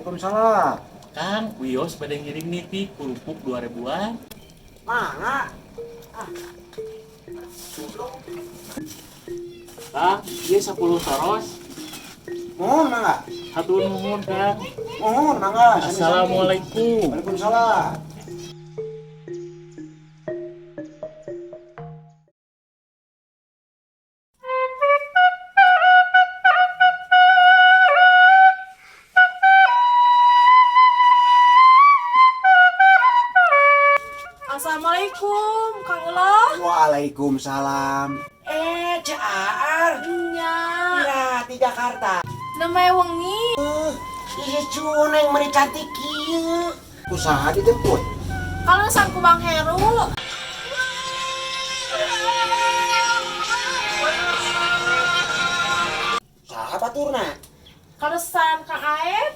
Waalaikumsalam. Kang, wios pada ngirim nitip kerupuk 2000-an. Mangga. Kang, ieu 10 soros. Mohon mangga. Hatur nuhun, Kang. Mohon mangga. Sami-sami. Assalamualaikum. Waalaikumsalam. Assalamualaikum, Kang Ulo. Waalaikumsalam. Cek Aar. Nya, Ya, di Jakarta. namanya wengi. Iya cuneng meni cantik kieu. Usaha dijemput. Kalau sangku Bang Heru. Saha baturna? Kalau san Kang Aep.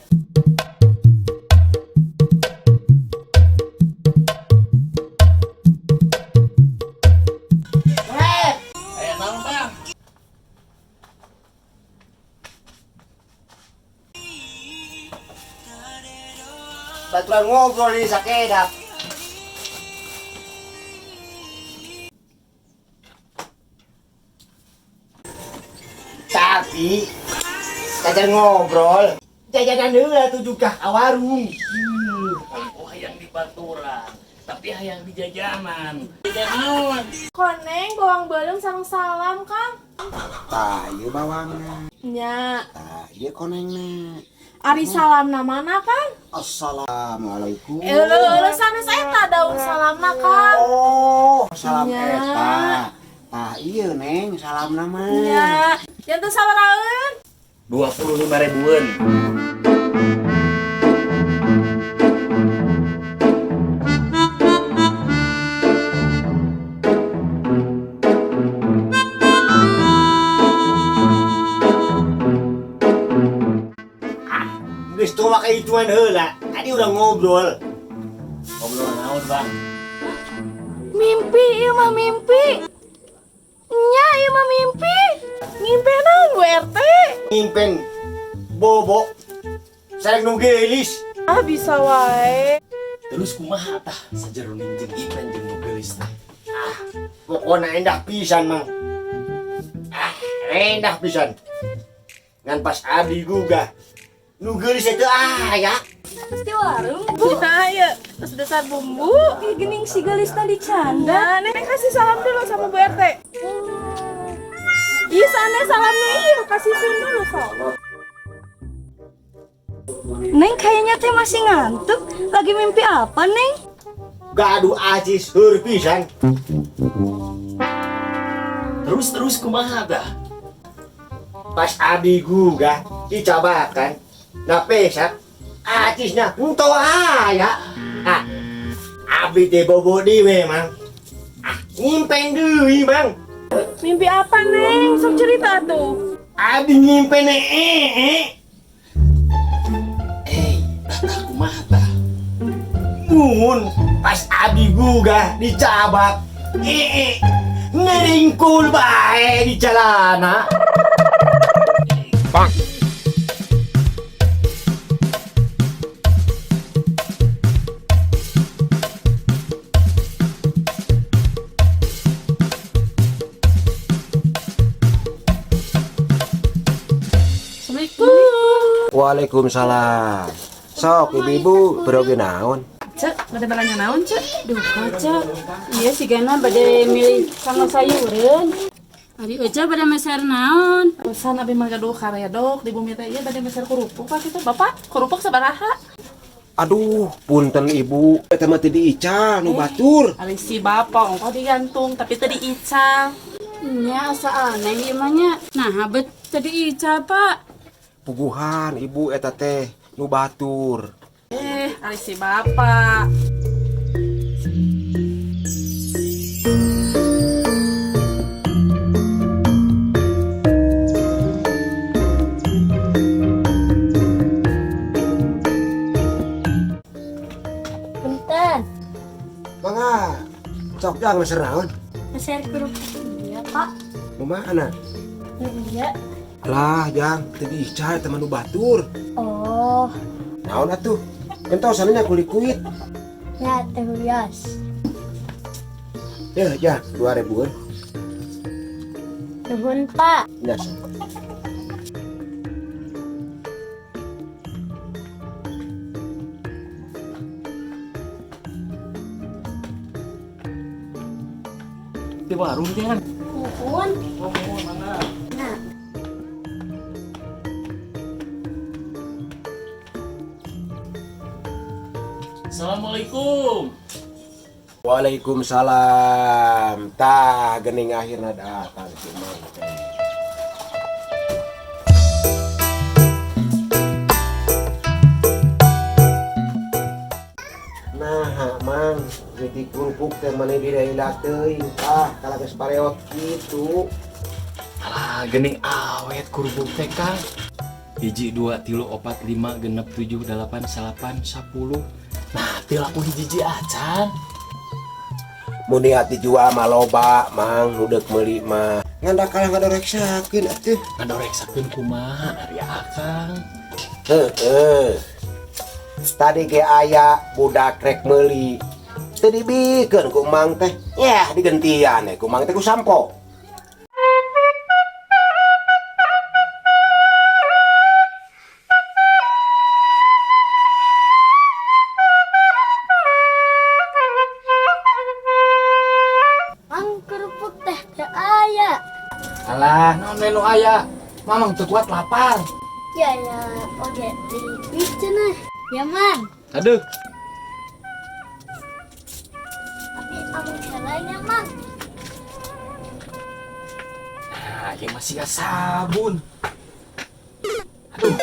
Aya naon, Bang? Baturan ngobrol di sakedap. Tapi jajan ngobrol, jajanan heula tuh juga ka warung. Oh, hayang di baturan, tapi hayang di jajanan. Jajan naon? Koneng bawang beureum sareng salam, Kang. Tah, ieu bawangna. Nya, Tah, ieu konengna. ari salamna mana, Kang? Assalamualaikum. Euleuh sanes eta daun salamna, Kang. Oh, salam Nya. eta. Tah, ieu Neng, salamna mah. Nya, janten sabaraheun? 25 ribuan. Geus tua make hitungan heula. Tadi udah ngobrol. Ngobrol naon, Bang? Mimpi ieu mah mimpi. Nya ieu mah mimpi. Ngimpi naon Bu RT? Ngimpen bobo. Sareng nu geulis. Ah bisa wae. Terus kumaha tah sajeroning jeung Ipen jeung nu geulis teh? Pokoknya endah pisan, Mang. Ah, endah pisan. Ngan pas abdi gugah. Nu geulis itu aya. Pasti warung, Bu. Nah, ya, terus dasar bumbu. Ih, gening si gelisna dicanda. Nah, Nenek kasih salam dulu sama Bu RT. Iya, sana salamnya iya, kasih sun dulu sok. Neng kayaknya teh masih ngantuk. Lagi mimpi apa, Neng? Gaduh acis heur pisan. Terus terus kumaha tah? Pas abdi gugah dicabakan. Nah pesak acisna henteu aya. Ah, abdi teh bobo deui Mang. Ah, nyimpen deui, Mang. Mimpi apa, Neng? Sok cerita tuh. Abdi nyimpen ee. Tah kumaha tah? Mun pas abdi gugah dicabak. Ee, ngeringkul bae di celana. Assalamualaikum. Waalaikumsalam. Sok ibu-ibu beroge naon? Cek, bade balanja naon, Cek? Duh, Cek. Iya sih gana bade milih sama sayuran. Ari Oja bade meser naon? Pesan abi mah gaduh karedok di bumi teh ieu bade meser kerupuk Pak kitu. Bapak, kerupuk sabaraha? Aduh, punten ibu. Eta mah teu diical nu batur. Ari si bapak ongkoh digantung tapi teu diical. Nya asa aneh ieu mah nya. Nah, bet tadi ical, Pak. Puguhan ibu eta teh nu batur. Ari si bapak. Punten, Mangga. Sok jang meser naon? meser kerupuk iya pak. Nu mana? Nu iya. Lah, jang teu diical eta mah nu batur. Oh, Naon atuh? Gentosan nya kulikuit. Ya, teh wios. Ya, ya, 2000-an. Nuhun, Pak. Ya. Di warung teh kan. Nuhun. Oh, mana? Nah. Assalamualaikum. Waalaikumsalam. Tah, gening akhirna datang si Mang teh. Nah, Mang, jadi kerupuk teh maneh didaila teuing tah, kalah geus pareot kitu. Alah, gening awet kerupuk teh, Kang. 1 2 3 4 5 6 7 8 9 10. Nah, teu laku hiji-hiji acan. Mun niat dijual mah loba, Mang, nu deuk meuli mah. Ngan da kalah ngadoreksakeun atuh. Ngadoreksakeun kumaha ari Akang? Heeh. Tadi ge aya budak rek meuli. Teu dibikeun ku Mang teh. Yah, digentian we ku Mang teh ku sampo. Mang, kerupuk teh teu aya. Alah, naon we nu aya? Mamang teu kuat lapar. Ya, ya, oge di cenah. Ya, Mang. Aduh. Tapi amung heulanya, Mang. Nah, ieu masih gak sabun. Aduh.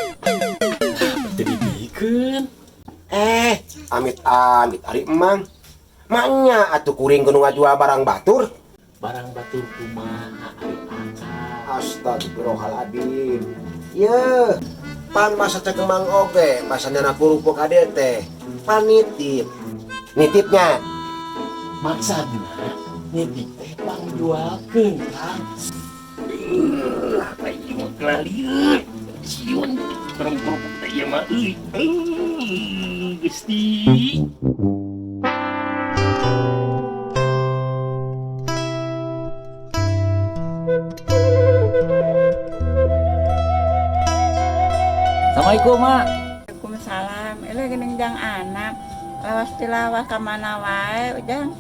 Jadi bikeun. Amit-amit ari Emang. Maknya atuh kuring kudu ngajual barang batur. Barang batur kumaha ari Akang? Astagfirullahaladzim. Ye, pan masa cek Emang oge, masa nyana kerupuk ade teh. Pan nitip. Nitipnya. Maksudna nitip teh pangjualkeun, Kang. Apa ieu mah kelalieur. Sieun barang kerupuk teh ieu mah euy. Gusti. Assalamualaikum, Mak. Waalaikumsalam. Eleh geuning jang anak. Lawas tilawas ka mana wae, Ujang?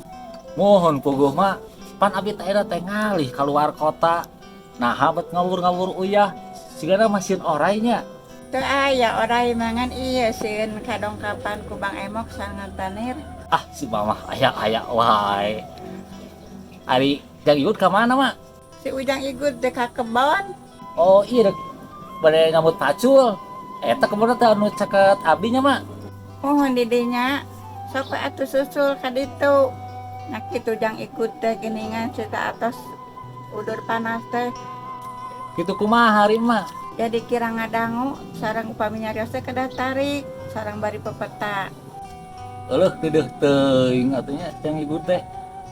Mohon puguh, Mak. Pan abi teh era teh ngalih keluar kota. Nah, bet ngawur-ngawur uyah. Sigana masin orainya. Teu aya orai mangan ieu sieun kadongkapan ku Bang Emok sangat tanir. Ah, si mamah aya-aya wae. Ari jang Igut ka mana, Mak? Si Ujang Igut teh ka kebon. Oh, iya dek. Bade ngamut pacul. Eta kebon teh anu caket abdi nya, Mak. Mohon didinya sok we atuh susul ka ditu. Nah kitu Jang Igut teh geuningan cerita atos udur panas teh. Kitu kumaha hari, Mak? Jadi kira ngadangu sareng upami nyarios teh kedah tarik sareng bari pepeta. Euleuh deudeuh teuing atuh nya Jang Igut teh.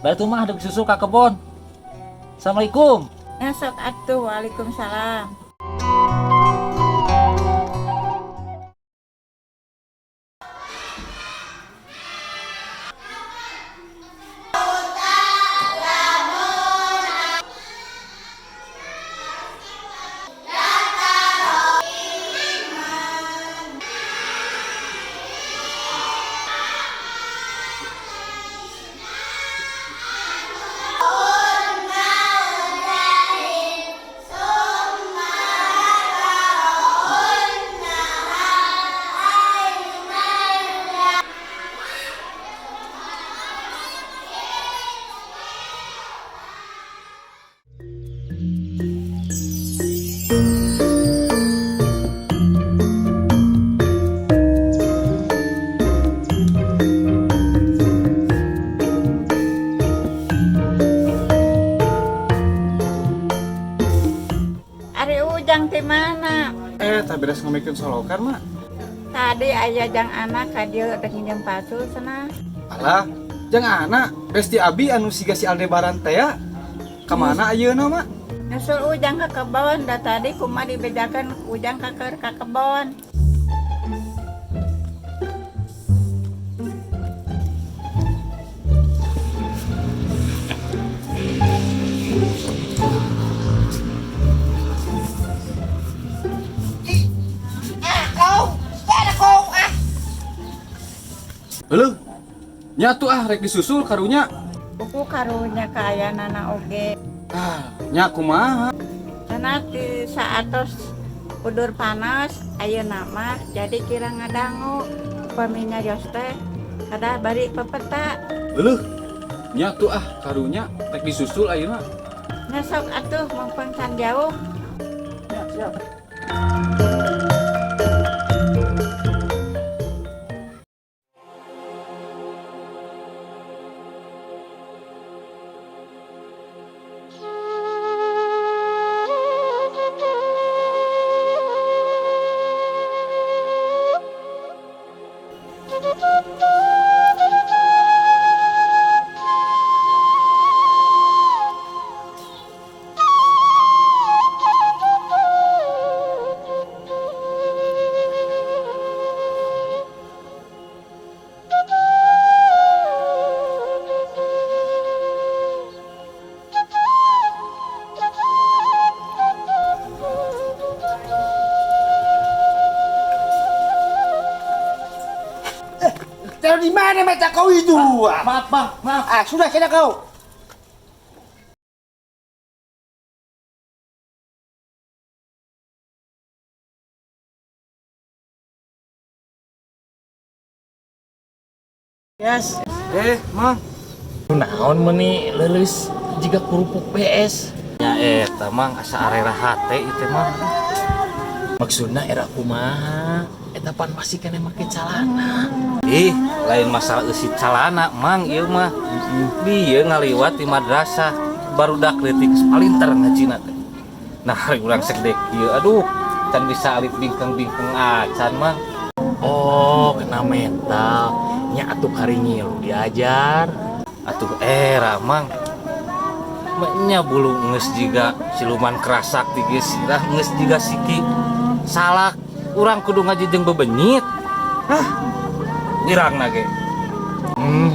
Bari mah deuk susul ka kebon. Assalamualaikum. Nah sok atuh, waalaikumsalam. Ari Ujang di mana? Tak beres ngomongin solokan, Mak. Tadi aya jang anak ka dieu rek nginjem pacul cenah. Alah, jang anak, besti abi anu siga si Aldebaran teh ya. Kamana ayeuna, Mak? Nyusul Ujang ke kebon, da tadi kumaha dibejakan Ujang ka keur ka kebon. Heuh. Nya tuh ah rek disusul karunya. Buku karunya kaayaanana oge. Ah, nya kumaha? Cenah ti saatos udur panas ayeuna mah jadi kira ngadangu upami nyarios teh kada bari pepeta. Heuh. Nya tuh ah karunya rek disusul ayeuna. Nya sok atuh mumpung can jauh. Ya, siap. Taruh di mana mata kau itu? Maaf, Bang, maaf. Ah, sudah sana kau. Yes. Eh, Mang. Naon meuni leuleus jiga kerupuk PS. Nya eta Mang asa arera hate ieu teh Mang. Maksudna era kumaha? Eta pan masih keneh make calana. Ih, lain masalah eusi calana Mang ieu mah. Bieu ngaliwat di madrasah barudak leutik palinter ngajina teh. Nah, hari urang segede kieu aduh, can bisa alit bingkeng-bingkeng acan Mang. Oh, kena mental. Nya atuh kari ngilu diajar. Atuh era Mang. Nya bulu geus jiga siluman kerasak ti geus sirah geus jiga siki salak urang kudu ngaji jeung bebenyit. Hah. Wirangna ge.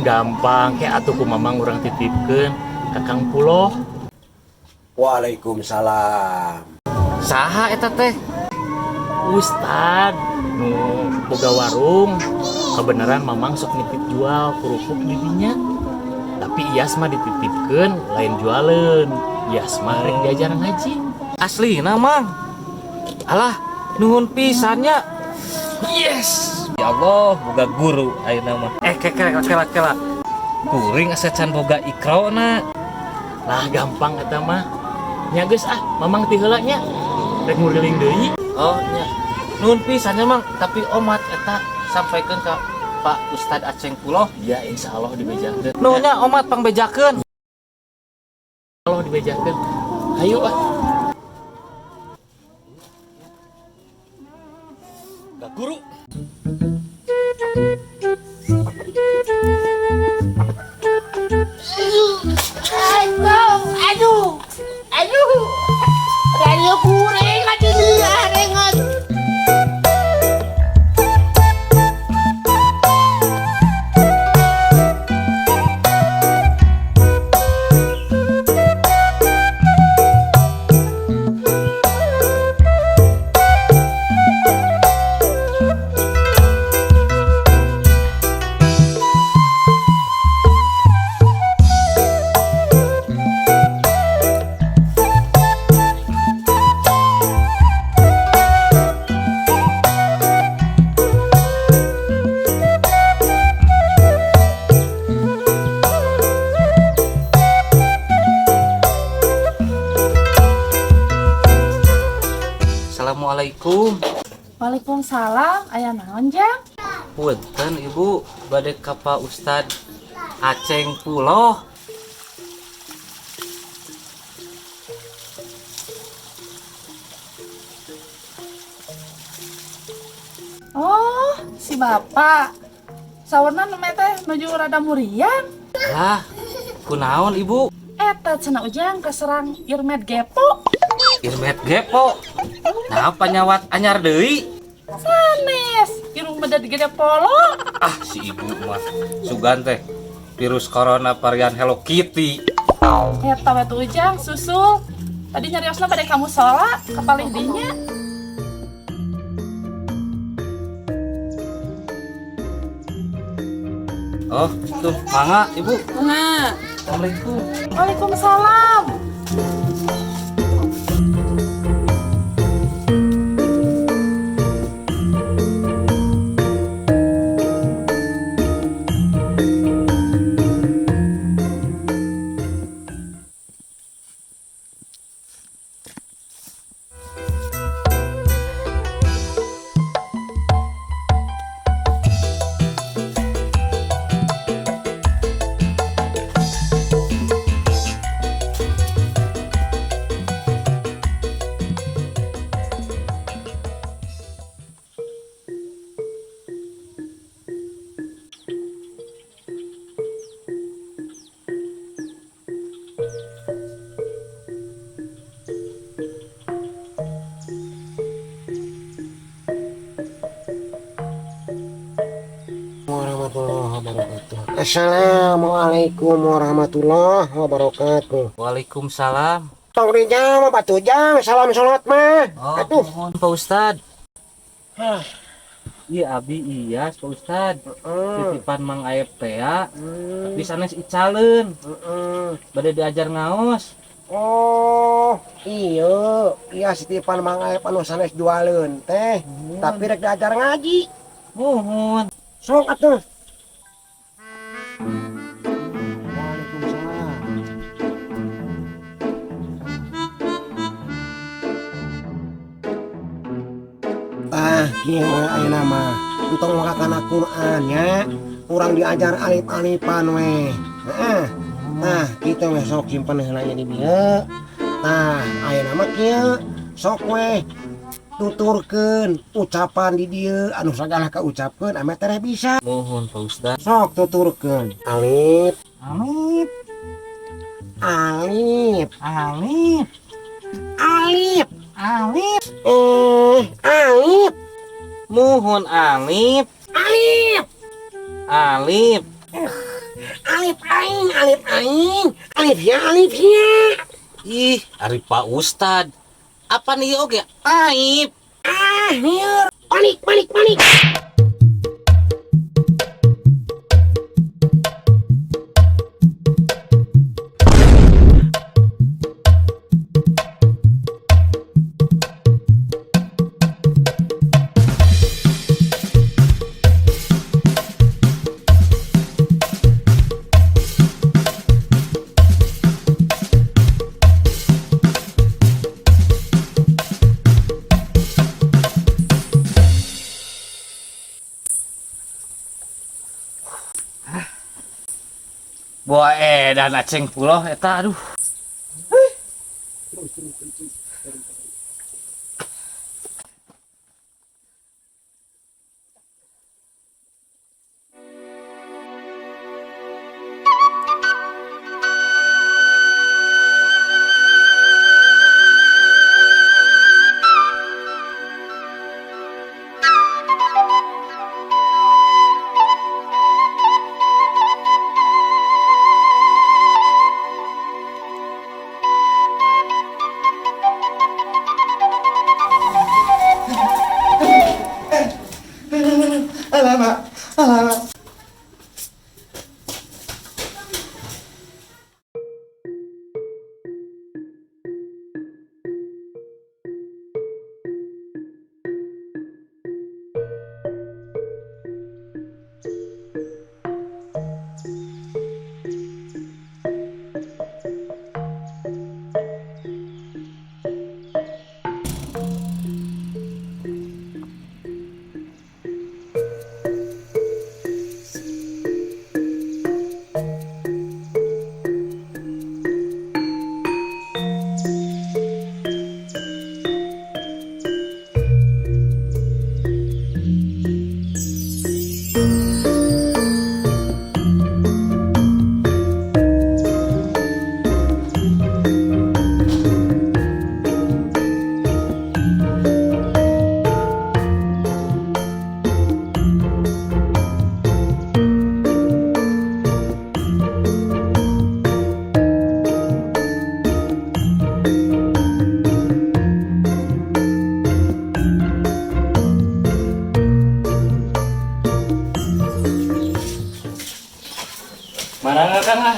Gampang kayak atuh ku mamang urang titipkeun ka Kang Puloh. Waalaikumsalam. Saha eta teh? Ustad nu boga warung. Kebenaran mamang sok nitip jual kerupuk di dinya. Tapi Iyas mah dititipkeun lain jualeun. Iyas mah rek diajar ngaji. Aslina Mang. Alah, nuhun pisan nya. Yes. Ya Allah, boga guru ayeuna mah. Eh, kela kela kela. Kuring asa can boga ikrona. Lah gampang eta mah. Nya geus ah, mamang ti heula nya. Rek nguriling deui. Oh, nya. Nuhun pisan nya Mang, tapi omat eta sampaikeun ka Pak Ustad Aceng Puloh. Ya insya Allah dibejakeun. Nuhun nya omat pangbejakeun. Allah dibejakeun. Hayu ah. Gak guru. Aduh, aduh, aduh. Radio kurang aduh dia rengot. Assalamualaikum. Waalaikumsalam, aya naon Jang? Punten Ibu, bade ka Pak Ustad Aceng Puloh. Oh, si bapak. Saurna nu teh nuju rada muriang. Lah, kunaon Ibu? Eta cenah Ujang kaserang Irmet Gepo. Irmet Gepo. Nah, panyawat anyar deui. Sanes, irung beda gede polo. Ah, si ibu mah sugan teh virus corona varian Hello Kitty. Eta we tuh Ujang susul. Tadi nyariosna bade ka musola, kapalih dinya. Oh, tuh mangga Ibu. Mangga. Assalamualaikum. Waalaikumsalam. Warahmatullahi wabarakatuh. Assalamualaikum warahmatullahi wabarakatuh. Waalaikumsalam. Tong rijang mah jang, salam salat mah. Oh, aduh, mohon Pak Ustad. Iya abi iya Pak Ustad. Titipan Mang Aep teh ya. Tapi sanes icaleun. Bade diajar ngaos. Oh, iya, iya titipan Mang Aep anu sanes jualeun teh, tapi rek diajar ngaji. Mohon. Sok atuh. Waalaikumsalam. Tah, kieu we ayeuna mah. Entong maka kana Quran nya, urang diajar alif-alifan we. Heeh. Tah, kitu we sok simpen heula nya di dieu. Tah, ayeuna mah kieu, sok we tuturkeun ucapan di dieu anu sagala kaucapkeun ame tereh bisa. Mohon Pak Ustad. Sok tuturkeun. Alif, Alif, alif, alif, alif, alif. Alif, Mohon alif, alif, alif. Alif aing, alif aing, alif ya, alif ya. Ih, ari Pak Ustad. Apa nih oge? Aib. Ah, liur. Panik, panik, panik. Boa edan aceng puloh eta aduh.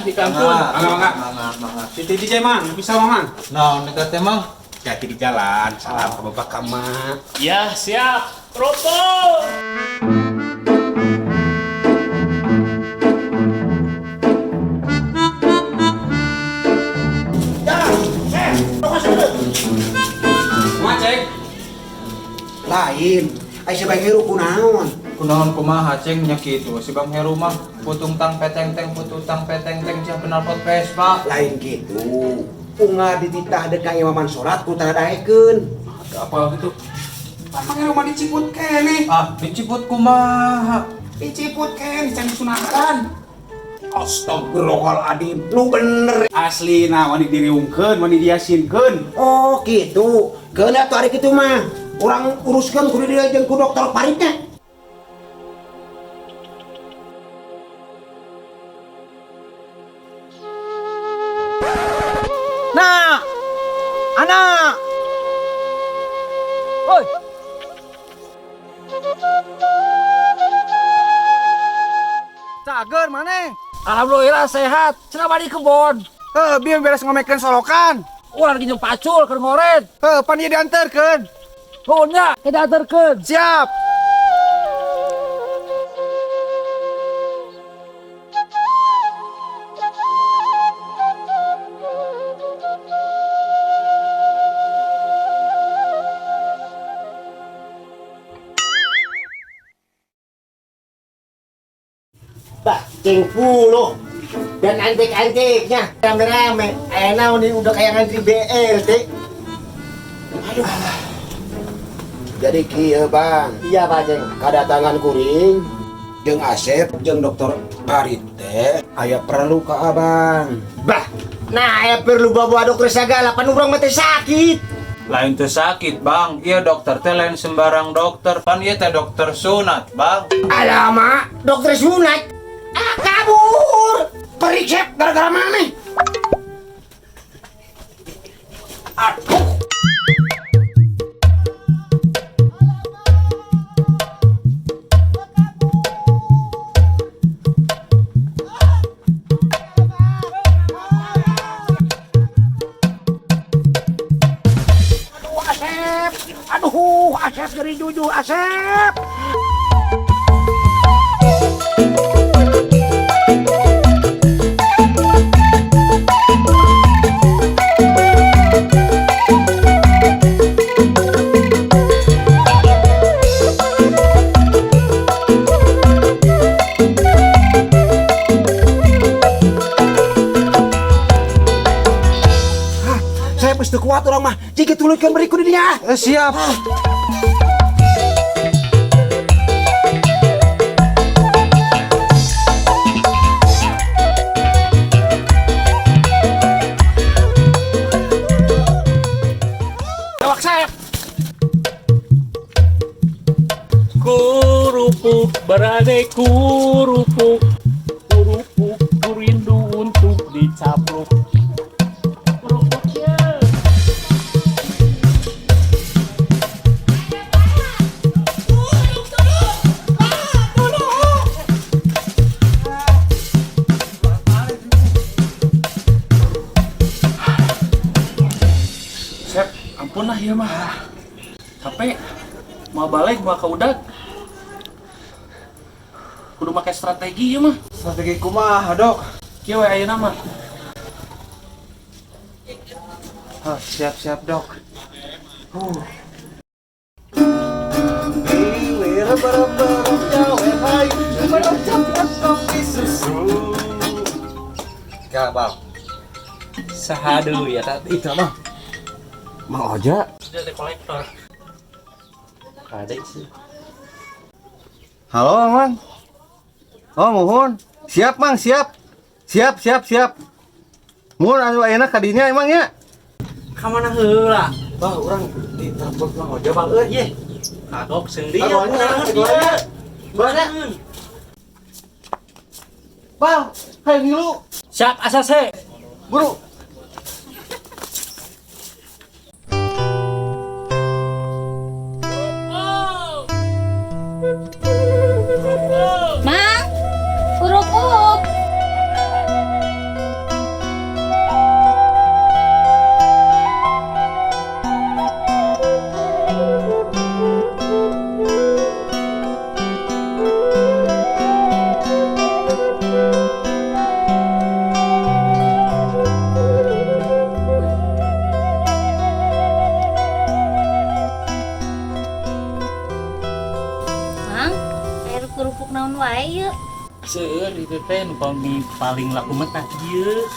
Dikampun. Mangga, mangga. Mangga, mangga. Titi DJ Mang, bisa Mang. Naon eta teh, Mang? Hati di jalan, salam ke bapak kama. Ya, siap. Kerupuk. Kumaha, Ceng? Lain, ai si Bang Heru kunaon? Kunaon kumaha Ceng nya kitu. Si Bang Heru mah putung tang peteng teng putung tang peteng teng sia knalpot Vespa. Lain gitu. Unga dititah dek ka imaman salat ku tara daekeun. Apa gitu? Mang Heru mah diciput keneh. Ah, diciput kumaha? Diciput keneh can disunatan. Astagfirullahaladzim, nu bener. Aslina wani diriungkeun, wani diasinkeun. Oh gitu. Keuna atuh ari kitu mah. Urang uruskeun kudu dia jeung ku dokter Faridnya. Nah, anak. Oi. Cager maneh? Alhamdulillah sehat. Cenah balik kebon. Heuh, bieu beres ngomekeun solokan. Urang lagi jeung pacul keur ngoret. Heuh, pan ieu dianterkeun. Nuhun nya, dianterkeun. Siap. Bah, ceng puluh dan antik-antiknya rame-rame. Enak nih udah kayak ngantri BLT. Aduh. Jadi kieu Bang. Iya Pak Ceng. Kedatangan kuring jeung Asep jeung Dokter Farid teh aya perlu ka Abang. Bah, nah aya perlu bawa dokter segala pan urang mah teh sakit. Lain teu sakit, Bang. Iya dokter teh lain sembarang dokter. Pan ieu teh dokter sunat, Bang. Alamak, dokter sunat. Ah, kabur. Periksa gara-gara mana? Aduh. Aduh, Asep. Aduh, Asep jadi jujur, Asep. Saya mesti kuat orang mah. Jika tulungkan berikut ini ya. Siap. Lewak saya. Kerupuk berade kerupuk, kerupuk rindu untuk dicaplok. Kerupuknya. Sep, ampun lah ya mah. Capek. Mau balik, mau ke udag. Kudu make strategi ya mah. Strategi kumaha, Dok? Kieu we ayeuna mah. Ah, siap, siap, Dok. Ya, Bang. Sahadu ya tadi itu mah. Mang Oja. Dari kolektor. Kade sih. Halo, Mang. Oh, mohon. Siap, Mang, siap. Siap, siap, siap. Mun anu ayeuna ka dinya emang nya? Ka mana heula? Bah, urang di telepon Mang Oja bang euy ye. Kagok sendiri. Banyak. Bang, hayang ngilu. Siap ACC. Buru. Mang, kerupuk. wae ieu. Seueur itu teh nu paling laku mah tah ieu.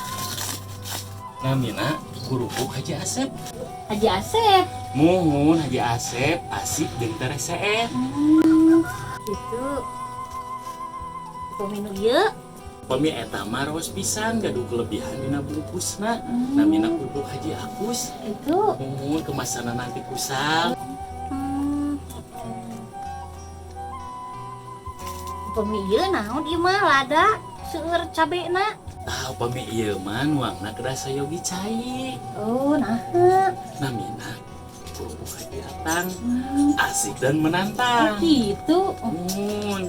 Namina kerupuk Haji Asep. Haji Asep. Muhun Haji Asep asik jeung teh reseep. Gitu. Upami nu ieu? Upami eta mah raos pisan gaduh kelebihan dina bungkusna. Namina kerupuk Haji Agus. Itu. Muhun kemasanna nanti kusal. Upami ieu naon ieu mah lada seueur cabena. Tah upami ieu mah nuangna kedah sayogi cai. Oh, nah. Namina kerupuk Haji Atang. Asik dan menantang. Oh, gitu. Muhun.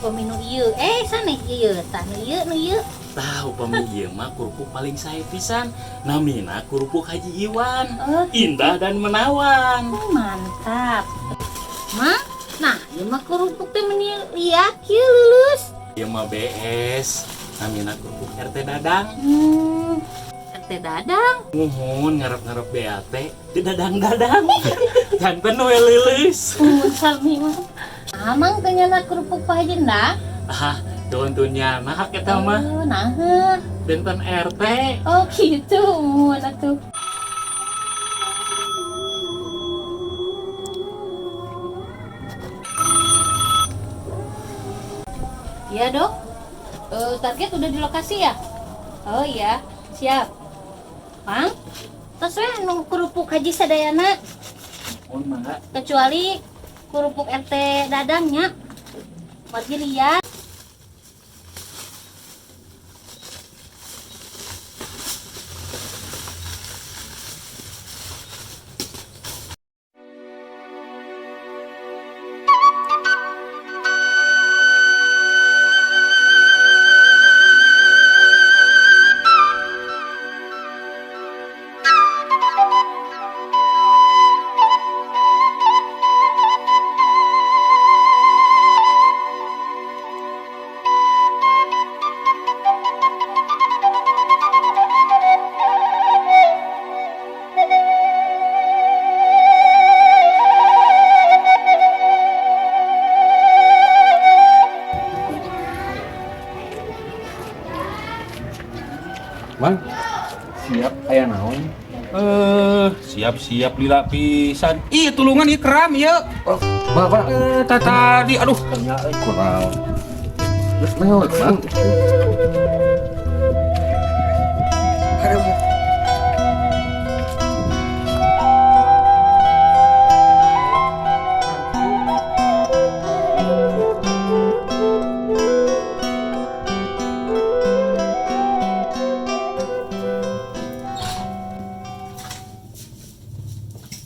Upami nu ieu, sanes ieu tah nu ieu nu ieu. Tah upami ieu mah kerupuk paling sae pisan. Namina kerupuk Haji Iwan. Oh, gitu. Indah dan menawan. Oh, mantap. Ma, nah ieu mah kerupuk teh meni liat kieu lulus. Ieu mah BS. Namina kerupuk RT Dadang. RT Dadang. Muhun ngarep-ngarep BAT di dadang-dadang. Janten we leuleus. Sami mah. Amang teh nyana kerupuk Pak Haji Ndang. Ah, tuntun nyana eta mah. Oh, nah. Benten RT. Oh, gitu. Mun atuh. Iya, Dok. Target udah di lokasi ya? Oh iya, siap. Mang, tos we nu kerupuk Haji sadayana. Oh, mangga. Kecuali kerupuk RT Dadangnya. Margi lihat. Mang, siap aya naon? Siap-siap lila pisan. Ih, tulungan ieu keram ieu. Oh, Bapak. Tadi aduh. Nya euy kurang. Geus naon, Mang? Aduh.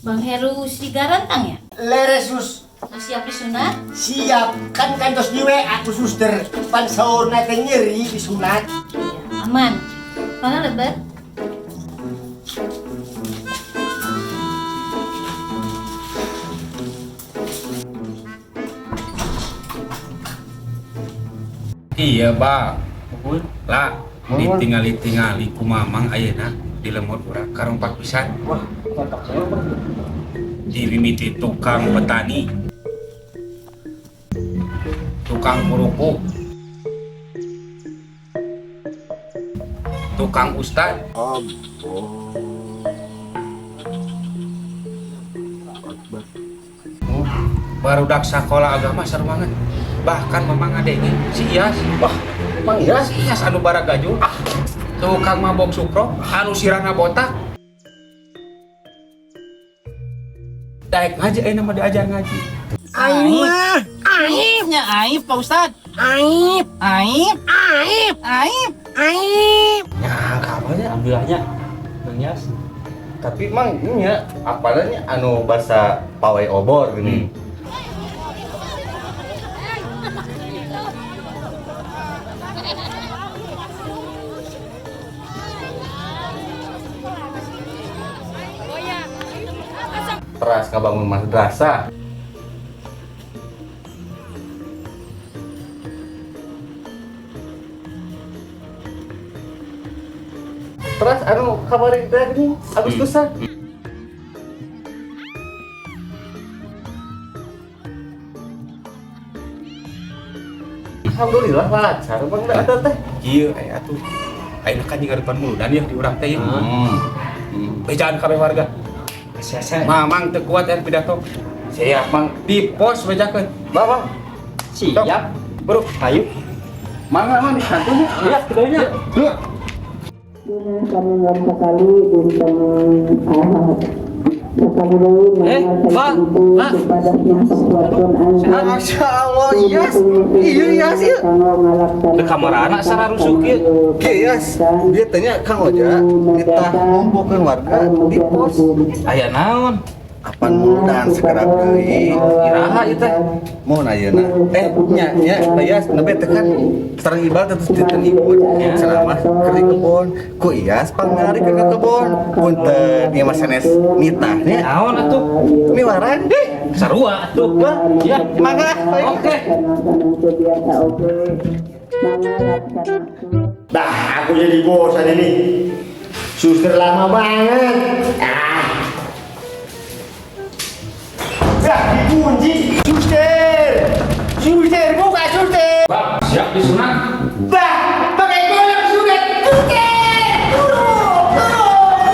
Bang Heru Sigarantang ya? Leres sus. Siap disunat? Siap, kan kantos di WA ku suster. Pan saurna teh nyeri disunat. Iya, aman. Mana lebar? Iya, Bang. Lah, ditingali-tingali ku Mamang ayeuna di lemur urang karompak pisan. Wah, mantap saya, Bang. Dimimiti tukang petani, tukang kerupuk, tukang ustad. Barudak sekolah agama seru banget. Bahkan memang adanya si Iyas. Wah, Mang Iyas? Si Iyas anu baragajul. Ah, tukang mabok sukro, anu sirana botak. Daek ngaji ayeuna mah diajar ngaji. Aing mah Aib nya aib Pak Ustad. Aib. Aib. Aib. Aib. Aib. Ya, kabarnya alhamdulillahnya Bang Yas. Tapi mang nya apalanya anu bahasa pawai obor gini. Teras ngabangun madrasah. Teras anu kamari teh gini Agustusan. Alhamdulillah lancar Bang da eta teh. Kieu aya atuh. Ayeuna kan jeung depan muludan ya di urang teh ya. Bejaan kabeh warga. Mamang teu kuat ya pidato. Siap, Mang. Di pos bejakeun. Bapak. Siap. Bro, ayo. Mangga mang disantunya. Iya, kidonya. Yuk. Eh, Bang, Bang. Masya Allah, Iyas. Iya, Iyas, iya. Di kamar anak sararusuk ieu. Oke, Iyas. Dia tanya Kang Oja, kita ngumpulkeun warga di pos. Aya naon? Apan muludan segera deui. Iraha ieu teh. Mun ayeuna. Eh, nya nya, Iyas nembe teh kan sareng Ibal teh terus diten ikut. Ceramah keur di kebon. Ku Iyas pangnari ke kebon. Punten ieu mah sanes nitah nya. Naon atuh? Miwaran deh. Sarua atuh. Wah, Ya, mangga. Oke. Bah, aku jadi bosan ini. Suster lama banget. Ah. Dah dikunci. Suster. Suster, buka suster. Bang, siap disunat. Bah, pakai golok sunat. Suster. Turun, turun, suster.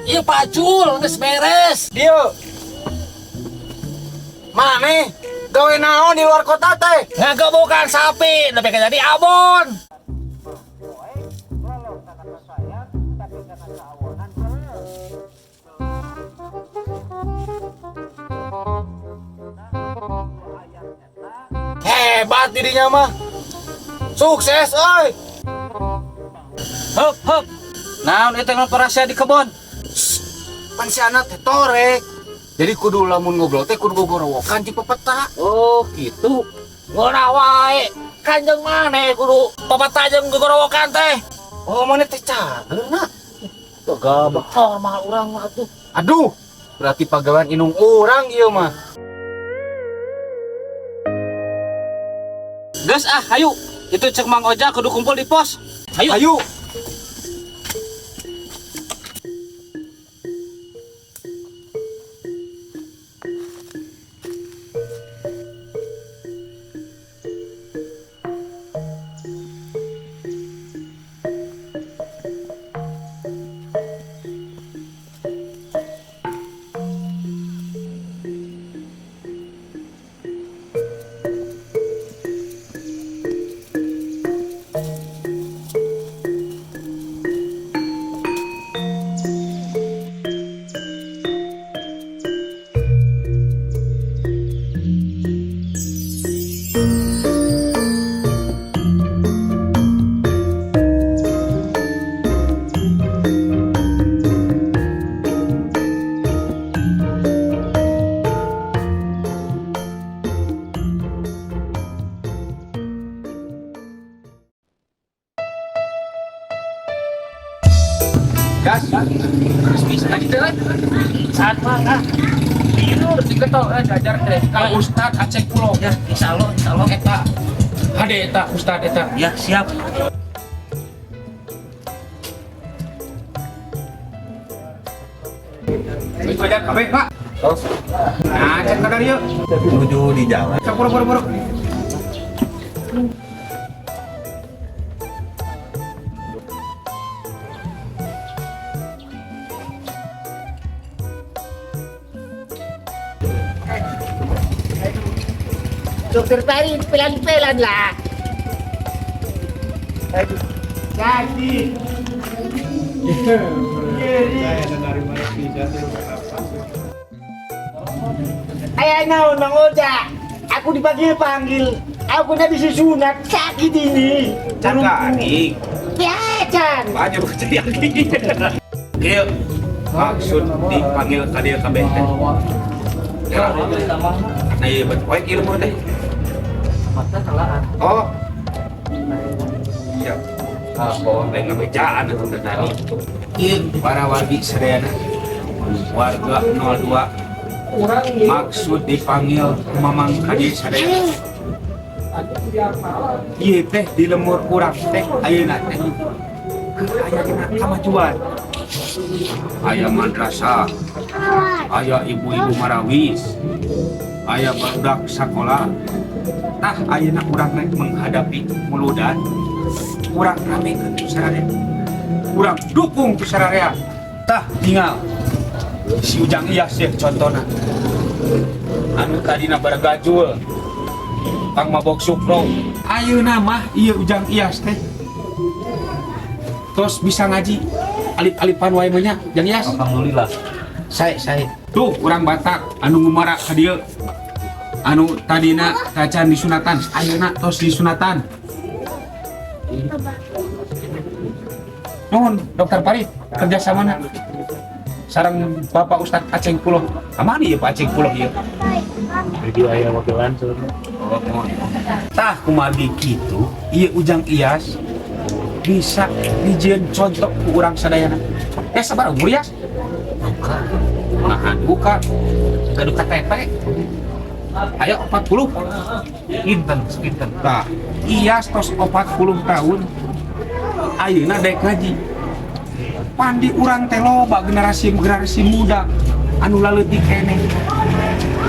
Iya pacul, geus beres. Dieu. Maneh gawe naon di luar kota teh? Ngagebukan sapi, tapi jadi abon. Hebat dirinya mah. Sukses euy. Hup, hup. Naon eta ngaparasia di kebon? Pan si anak teh torek. Jadi kudu lamun ngobrol teh kudu gogorowokan jeung pepeta. Oh, gitu. Ngeunah wae. Kanjeng maneh kudu pepeta jeung gogorowokan teh. Oh, maneh teh cager na. Tuh gabah hormat urang mah atuh. Aduh, berarti pagawean indung urang ieu mah. Geus ah, hayu. Itu cek Mang Oja kudu kumpul di pos. Hayu. Hayu. Gas. Terus bisa tadi teh. Saat mah ah. Tidur diketok jajar teh. Ka Ustad Aceh Pulo. Ya, insyaallah, insyaallah. Eta. Hade eta Ustad eta. Ya, siap. Geus jajar kabeh, Pak. Tos. Nah, cek kadar ieu. Menuju di jalan. Sok buru buru. Dokter Peri, pelan-pelan lah. Sakit. Ayah naon Mang Oja. Aku dipanggil-panggil. Aku udah disunat sakit ini. Cagarik. Ya, Chan. Banyak percaya lagi. Kieu. Maksud dipanggil ka dieu kabeh teh. Ya. Nah, ieu bet wae ieu lembur teh. Oh. Siap. Ah, bawa lain ngabejaan atuh teh tadi. Ieu para wargi sadayana. Warga 02 maksud dipanggil Mamang ka dieu sadayana. Ieu teh di lembur urang teh ayeuna teh keur aya kamajuan. Aya madrasah, aya ibu-ibu marawis, aya barudak sakola. Tah ayeuna urang rek menghadapi muludan, urang ramekeun ku sararea. Urang dukung ku sararea. Tah tinggal si Ujang Iyas ya contona. Anu tadina baragajul, pang mabok sukro. Ayeuna mah ieu Ujang Iyas teh tos bisa ngaji alip-alipan wae mah nya, Jang Iyas. Alhamdulillah. Sae. Tuh urang Batak anu ngumara ka dieu. Anu tadina tacan disunatan, ayeuna tos disunatan. Nuhun Dokter Farid kerjasamana sareng Bapak Ustadz Aceng Puloh. Kamana ieu Pak Aceng Puloh ieu? Pergi aya wakilan sebenarnya. Oh, mohon. Tah kumargi kitu, ieu Ujang Iyas bisa dijieun contoh ku urang sadayana. Eh sabar umur Yas. Buka. Nah, buka. Gaduh KTP. Ayo 40. Inten, inten. Tah, Iyas tos 40 tahun. Ayeuna dek ngaji. Pandi urang teh loba generasi-generasi muda anu laleutik keneh.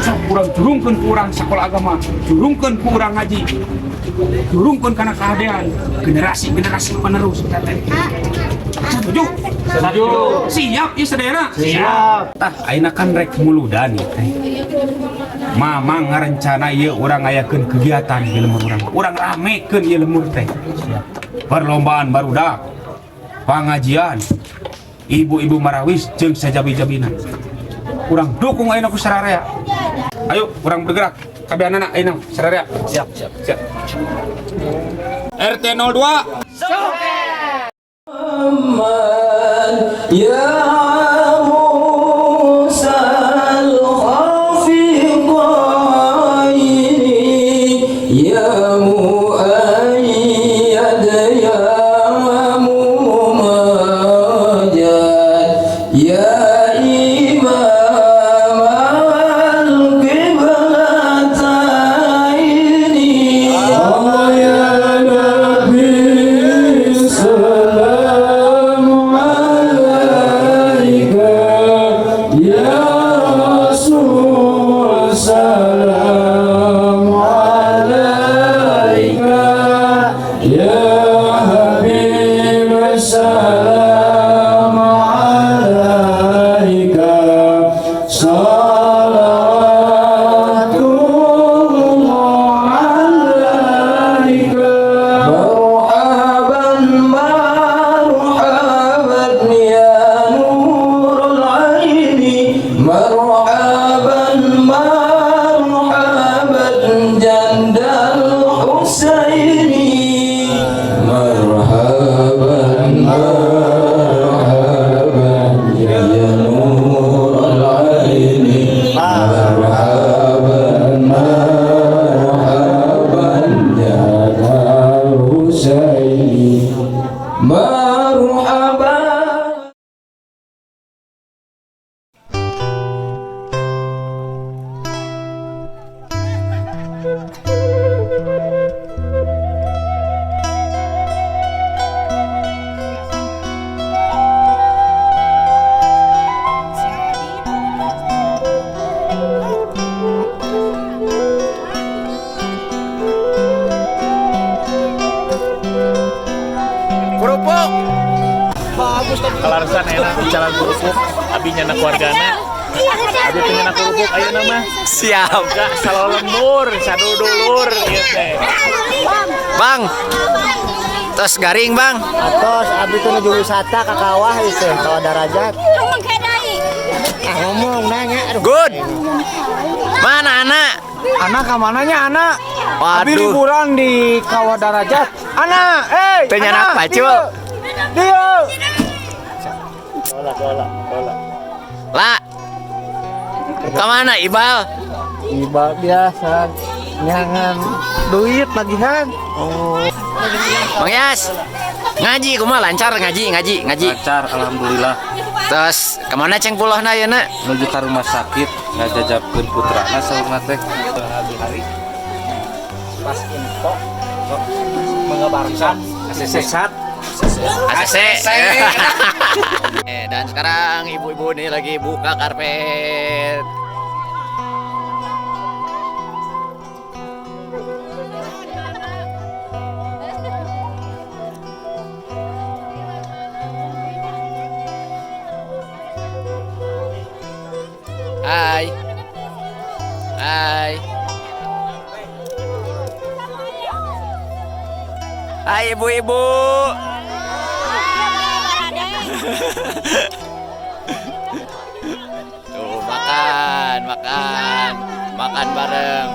Sok urang jurungkeun ku urang sakola agama, jurungkeun ku urang ngaji, jurungkeun kana kahadean generasi-generasi penerus kita teh. Setuju? Setuju. Siap ieu sadayana? Siap. Tah ayeuna kan rek muludan ieu teh. Mamang ngarencana ieu urang ngayakeun kegiatan di lembur urang. Urang ramekeun ieu lembur teh. Perlombaan barudak, pengajian, ibu-ibu marawis jeung sajabi-jabina. Urang dukung ayeuna ku sararea. Ayo urang bergerak. Kabehanana ayeuna sararea. Siap, siap. Siap. RT 02. Ya Musa al-khafiqaini, ya Muayyad, ya Mumajjad, ya Imam al-Qiblataini, ya Nabi salam alaika, ya Rasul salam alaika, ya Habib salam alaika, salawatullah alaika. Marhaban marhaban ya nurul aini, marhaban marhaban jandal Husaini, marhaban marhaban ya nurul aini, marhaban marhaban jandal Husaini, marhaban. Kerupuk. Bagus tadi. Kalarasan enak jalan kerupuk, abi nyandak wargana. Abi teh nyandak kerupuk ayeuna mah. Siap. Gak selalu lembur, sadudulur ieu teh. Bang. Tos garing, Bang. Atos abi tuh nuju wisata ka kawah ieu teh, kawah Darajat. Ah ngomong nanya aduh. Good. Mana anak? Anak ka mananya anak? Abi Waduh. liburan di Kawah Darajat. Anak, eh, Teu nyanak anak, pacul. Dieu. Bola, bola, bola. Lah. Kemana Ibal? Ibal biasa nyangan duit tagihan. Oh. Bang Yas, ngaji kumaha lancar ngaji ngaji ngaji. Lancar alhamdulillah. Terus kemana ceng pulohna ayeuna? Menuju ke rumah sakit ngajajabkeun putrana saurna teh. Hari pas info mengabarkan ACC. ACC. Dan sekarang ibu-ibu nih lagi buka karpet. Hai. Hai. Hai ibu-ibu. Tuh makan, makan, makan bareng.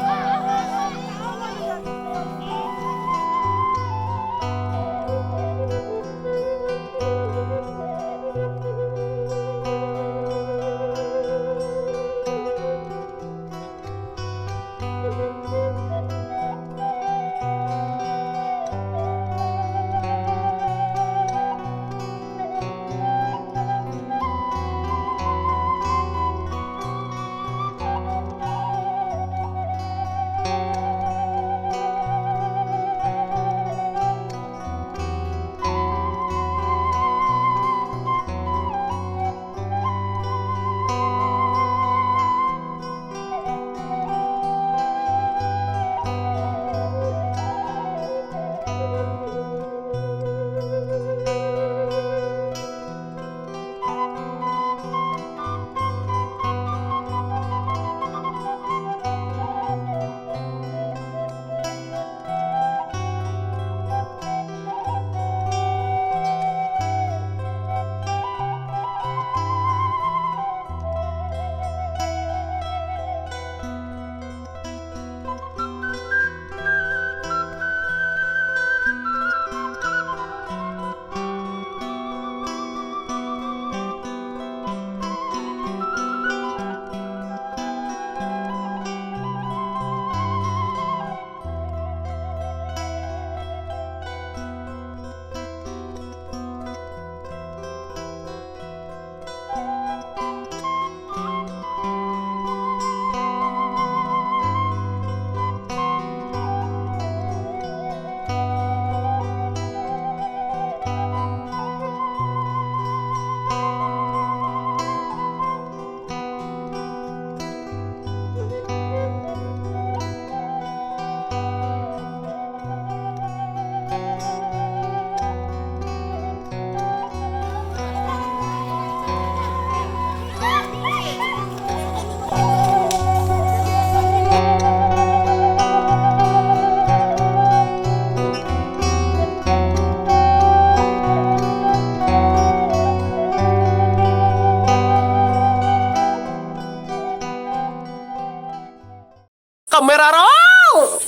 Kamera roll.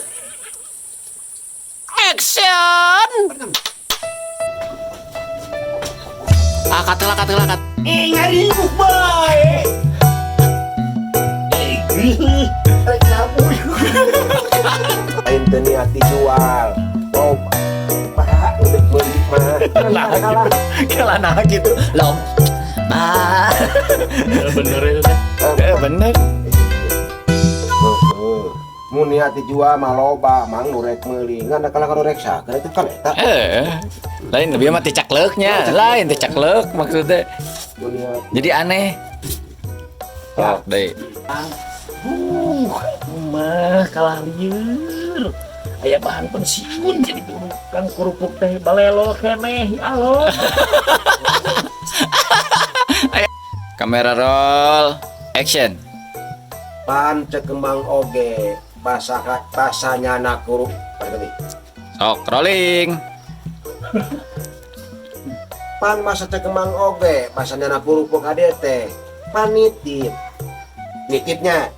Action. Akat lah kat. Ngaribuk bae. Lain teu niat dijual. Oh, pak udah beli mah. Nah gitu. Kelana gitu. Lom. Bah. Bener itu teh. Bener. Mun niat dijual mah loba, mang nu rek meuli. Ngan da kalah nu rek sakeun itu kan eta. Lain lebih mah teh cakleuknya, lain teh cakleuk maksudnya. Jadi aneh. Oh, deui. Mah kalah lieur. Aya bahan pensiun jadi tukang kerupuk teh balelo keneh ya Allah. Kamera roll, action. Pan cek kembang oge basa basanya nakuru. Sok rolling. Pan masa cek kembang oge basanya nakuru pok ade teh. Pan nitip. Nitipnya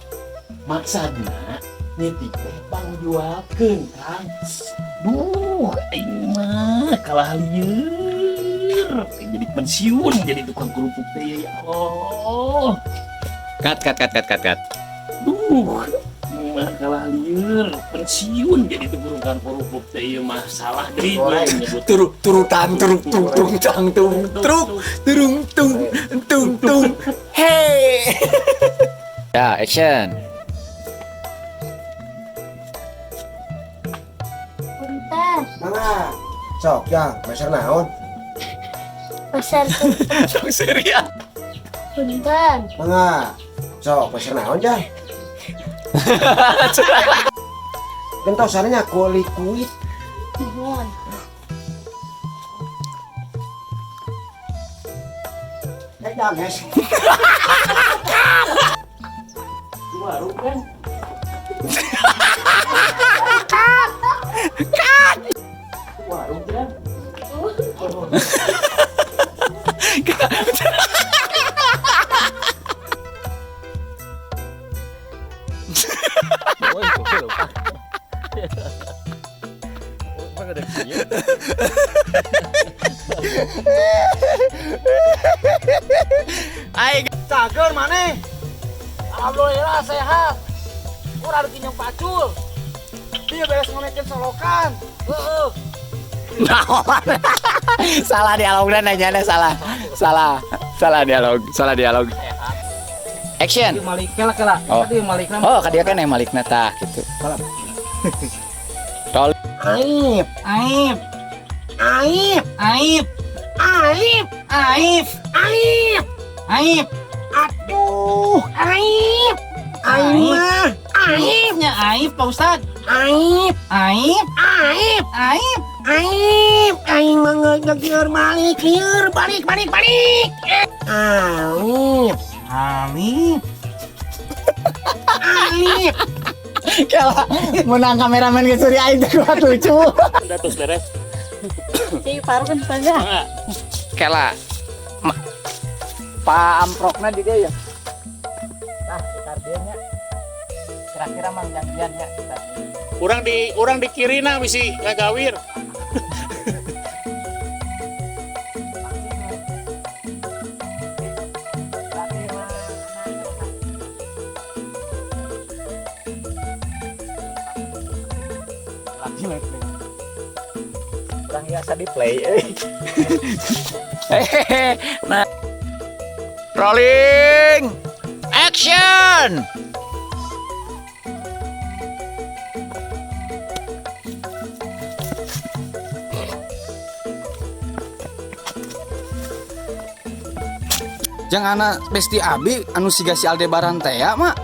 maksudna nitip teh pangjualkeun Kang. Duh aing mah kalah lieur. Lieur jadi pensiun jadi tukang kerupuk teh ya Allah. Cut cut cut cut cut cut. Duh, mah kalah lieur pensiun jadi tukang kerupuk teh ieu mah salah deui nyebut. Turu turutan turuk tung tung tang tung truk turung tung tung tung. Hey. Ya, action. Punten. Mangga. Sok ya, meser naon? Pasar Sok serius. Punten. Mangga. Sok meser naon jang? Gentosannya kulit kuit. Nuhun. Eh, danges. Warung kan. Warung kan. Ai Cager maneh. Alhamdulillah sehat. Urang kinyong pacul. Dia beres ngonekin solokan. Heeh. Naon? Salah dialognya nanya salah. Salah. Salah dialog, salah dialog. Action. Malik kela kela. Oh. Tadi malikna. Oh, ka dia kan yang malikna tah gitu. Roll. Aib, Aib, aib, aib, aib, aib, aib. aib. Aduh, aib. Aib mah, aib, Aibnya aib, Pak Ustad. aib, Aib, aib, aib. aib. Aing mah ngejeger balik, lieur, balik, balik, balik. Alif, Alif. alif. Kela menang kameramen ke Surya aing teh kuat lucu. Udah terus beres. Cik Faruk kan saja. Kela. Pak amprokna di dia ya. Tah, sekitar dia nya. Kira-kira mang janjian nya sekitar. Urang di kiri na bisi ngagawir. Kurang biasa di play. Hehehe. Nah. Rolling. Action. Jang anak besti abi anu siga si Aldebaran teh ya, mak.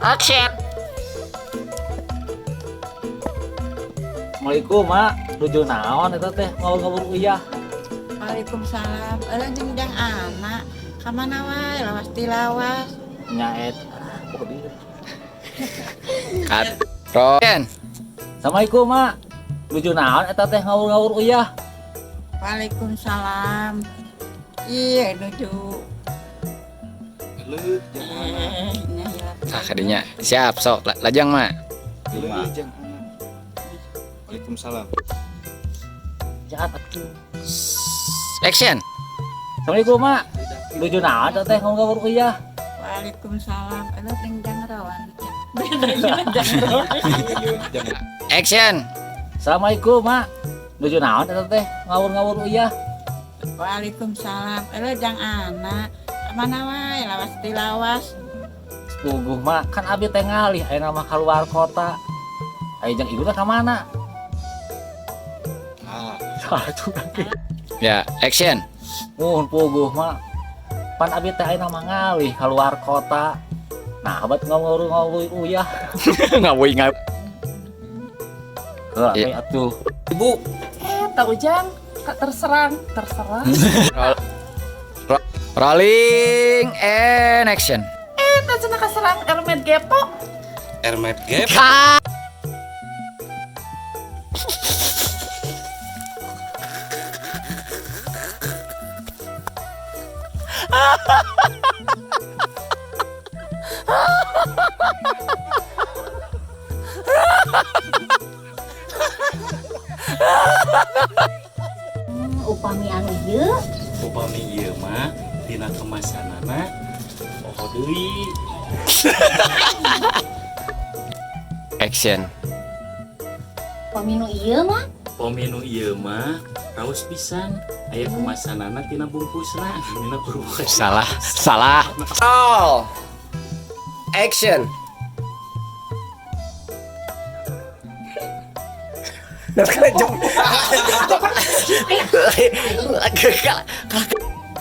Action. Assalamualaikum, Mak. Nuju naon eta teh ngawur-ngawur uyah. Waalaikumsalam. Eueuh jeung jang anak. Ka mana wae lawas tilawas. Nya eta. Oh, dia. Cut. Roll. Assalamualaikum, Mak. Nuju naon eta teh ngawur-ngawur uyah. Waalaikumsalam. Iya nuju. Nya hilap. Tah kadinya. Siap sok lajang mak. Waalaikumsalam. Jahat atuh. Action. Assalamualaikum, Mak. Nuju naon eta teh ngawur-ngawur uyah. Waalaikumsalam. Eueuh jeung jang rawan. Action. Assalamualaikum, Mak. Nuju naon eta teh ngawur-ngawur uyah. Waalaikumsalam. Eueuh jang anak. Ka mana wae lawas tilawas. Puguh, Mak, kan abi teh ngalih ayeuna mah keluar kota. Aya jeung ibu teh ka mana? Satu Ya, action. Mun puguh, Mak. Pan abi teh ayeuna mah ngalih keluar kota. Nah, abad ngawur-ngawur uyah. Ngawuy ngaw. Heuh, Iya. atuh. Ibu, Eta Ujang terserang, terserang. Rolling and action. Eta cenah kaserang Ermed Gepo. Ermet Gap. Cut. Upami anu ieu Upami ieu mah tina kemasanana poho deui. Action. Upami nu ieu mah Upami nu ieu mah raos pisan aya kemasanana tina bungkusna tina kerupuk. Salah, salah. All. Action.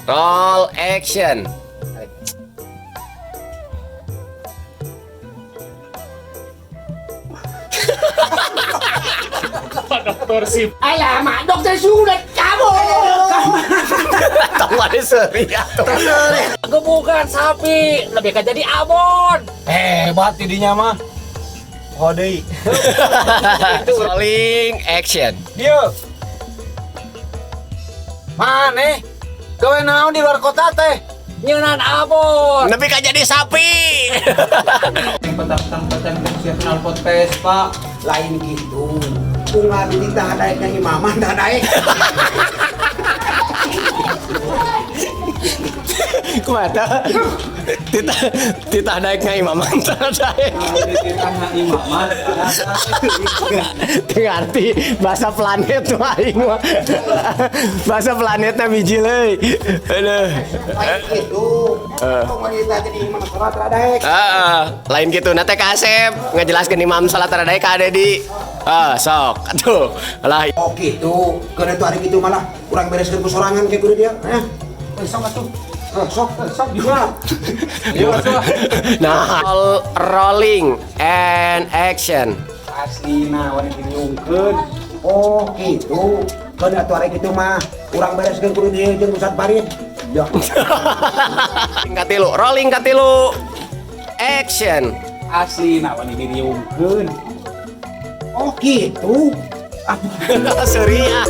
Roll action. Pak dokter sih. Alamak, dokter sudah cabut. Tong ada seri atuh. Gebukan sapi lebih ke jadi abon. Hebat tidinya mah. Oh deui. Rolling action. Dieu. Maneh gawe naon di luar kota teh? Nyeunan abon. Nepi ka jadi sapi. Petang-petang knalpot Vespa. Lain gitu. Ungar ditah daek na imaman tah daek. Kumaha tah? Titah titah daek ngaimaman tah daek. Titah ngaimaman. Teu ngarti bahasa planet mah aing mah. Bahasa planetna biji leuy. Aduh. Lain gitu. Tong wanita jadi imam salat tah daek. Heeh, lain gitu. Nah teh ka Asep ngajelaskeun imam salat tara daek ka Dedi. Ah, sok. Aduh, lah. Oh gitu. Keun itu hari gitu malah urang bereskeun ku sorangan kayak kudu dia. Hah? Sok atuh. Sok, sok juga. Nah, rolling and action. Aslina wani diniungkeun. Oh gitu. Keun atuh hari gitu mah urang bereskeun kudu dia jeung Ustad Farid. Ya. Katilu, rolling katilu. Action. Aslina wani diniungkeun. Oh gitu. Suri ah.